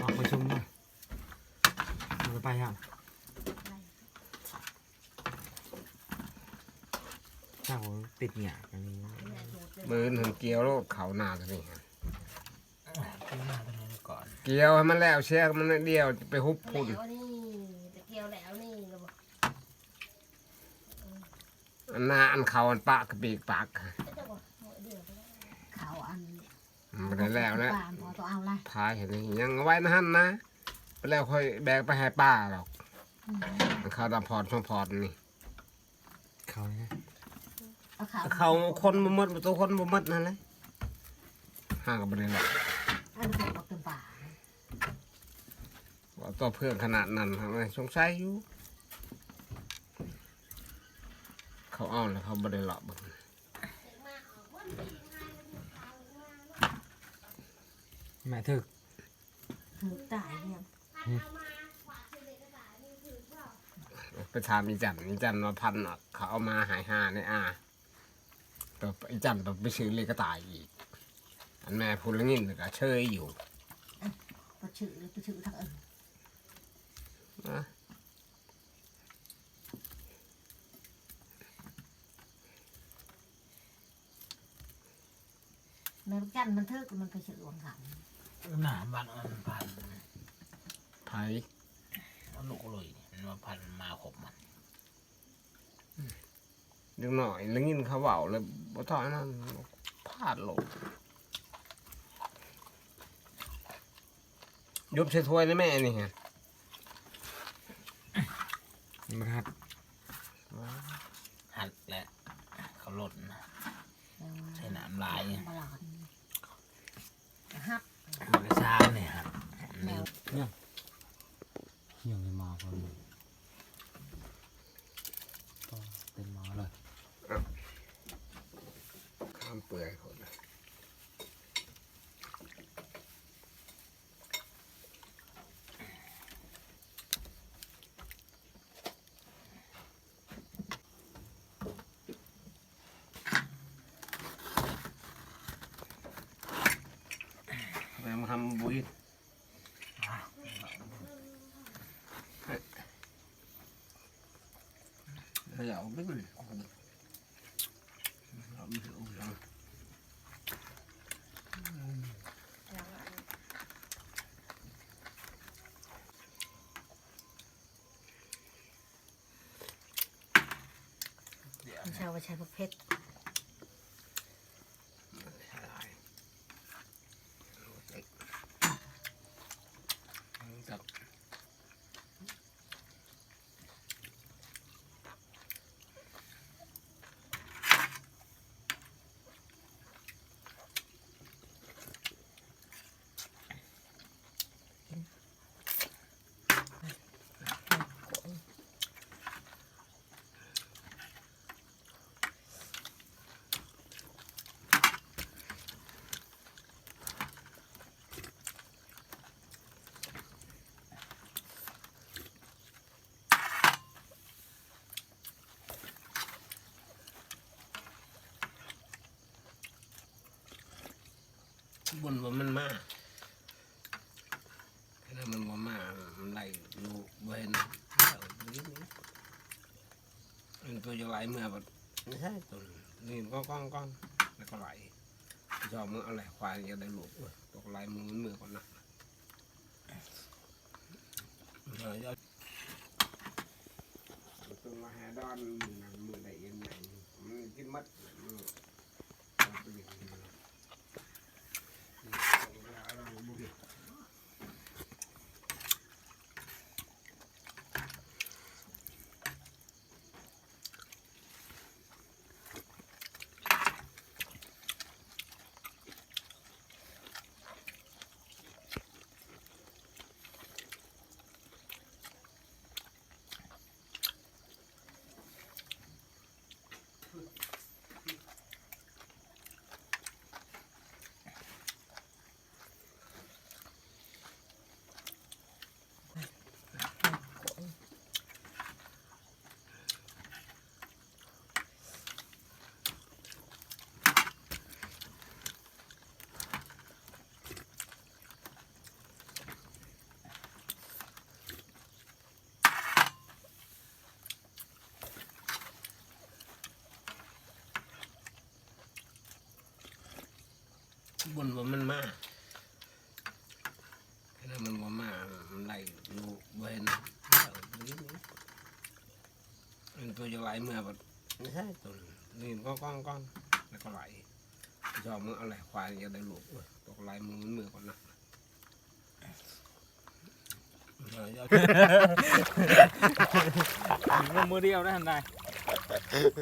ອອກໄປຊຸມເນາະ ມັນກໍໄປຫັ້ນ ເຈົ້າຕິດຫຍ້າກັນນີ້ ມື້ອື່ນຫັ້ນກ່ຽວໂລດເຂົ້ານາຕົວນີ້ ກ່ຽວນາຕົວນີ້ກ່ອນ ກ່ຽວໃຫ້ມັນແລ້ວເສຍ ມັນໜ້ອຍດຽວໄປຫຸບພຸ້ນ ແລ້ວນີ້ ໄປກ່ຽວແລ້ວນີ້ ອັນນາ ອັນເຂົ້າ ອັນປະກະປີກປາກ ເຂົາອັນ ມັນບໍ່ໄດ້ແລ້ວແຫຼະ ປານພໍຕ້ອງເອົາລະ ພາຍໃຫ້ນີ້ ຍັງເອົາໄວ້ໃນຫັ້ນນະ ໄປແລ້ວຄ່ອຍແບກໄປໃຫ້ປ້າດອກ ອືມ ອັນເຂົ້າດຳພອນ ສົມພອນນີ້ ເຂົ້ານີ້ນະ ເອົາເຂົ້າ ເຂົ້າຄົນບໍ່ໝົດ ໂຕຄົນບໍ່ໝົດນັ້ນແຫຼະ ຫາກໍບໍ່ໄດ້ແລ້ວ ອັນເຂົ້າບັກເຕັມປາ ວ່າຕໍ່ເພື່ອຂະໜາດນັ້ນ ສົງໄສຢູ່ ເຂົາເອົາແລ້ວເຂົາບໍ່ໄດ້ເລາະເບິ່ງ ແມ່ຖືກ ຖືກຕາຍແລ້ວ ໄປຖາມອີຈັນ ອີຈັນວ່າພັນ ເຂົາເອົາມາໃຫ້ຫ້າໃນອາ ແຕ່ອີຈັນໄປຊື້ເລກະຕາຍອີກ ອັນແມ່ຜູ້ລະຍິນກໍເຊີຍຢູ່ ໄປຊື້ ໄປຊື້ທາງອື່ນ ນະ ແມ່ບັກຈັນມັນຖືກ ມັນໄປຊື້ວັງຄຳ ໜ້າບ້ານອັນພັນ ໃຜ ເອົາລູກເລີຍ ມັນວ່າພັນມາຄົບມັນ ເດັກນ້ອຍໄດ້ຍິນເຂົາເວົ້າແລ້ວບໍ່ເທົ່ານັ້ນ ພາດໂລດ ຍົບໃສ່ຖ້ວຍໃນແມ່ນີ້ ມັນຮັດ ຮັດແຫຼະ ເຂົາລົດນະ ໃສ່ນ້ຳຫຼາຍ ບໍ່ລອດ ຮັບ ມັນກໍຊາ ຍັງ ຍັງໃຫ້ມາກ່ອນ ກໍເຕັມມາເລີຍ ຂ້າມເປື່ອຍໂພດເລີຍ. ແມ່ນບໍ່ທຳ ບໍ່ເຫັນ ເອົາໄປ ເອົາໄປ ເອົາໄປ. ເຈົ້າວ່າໃສ່ບັກເຜັດ ບຸນວ່າມັນມາ ຄັນມັນບໍ່ມາ ມັນໄລ່ຢູ່ ບໍ່ເຫັນ ມັນຕົວຈະໄລ່ເມືອບັດ ນີ້ໃຊ່ຕົວນີ້ ກ້ອງໆໆ ແລ້ວກໍໄລ່ ຈອມເມືອ ເອົາແຫຼະ ຄວາຍຢາກໄດ້ລູກ ໂອ້ຍ ຕົວໄລ່ມື ມັນເມືອກ່ອນນະ. ເອີ ເອົາຕົວມາຫາດອນ ມື້ນັ້ນມື້ໃດເອັນໃຫຍ່ ມັນກິນໝົດ ມື້ ບຸນວ່າມັນມາ ຄັນມັນບໍ່ມາ ມັນໄລ່ຢູ່ ບໍ່ເຫັນ ມັນຕົວຈະໄລ່ເມືອບັດ ນີ້ໃຊ່ຕົວນີ້ ກ້ອງໆໆ ແລ້ວກໍໄລ່ ຈອມເມືອ ເອົາແຫຼະ ຄວາຍຢາກໄດ້ລູກ ໂອ້ຍ ຕົວໄລ່ມື ມັນເມືອກ່ອນນະ. ເອີ ເອົາ ມື້ດຽວໄດ້ຫັ້ນໄດ໋.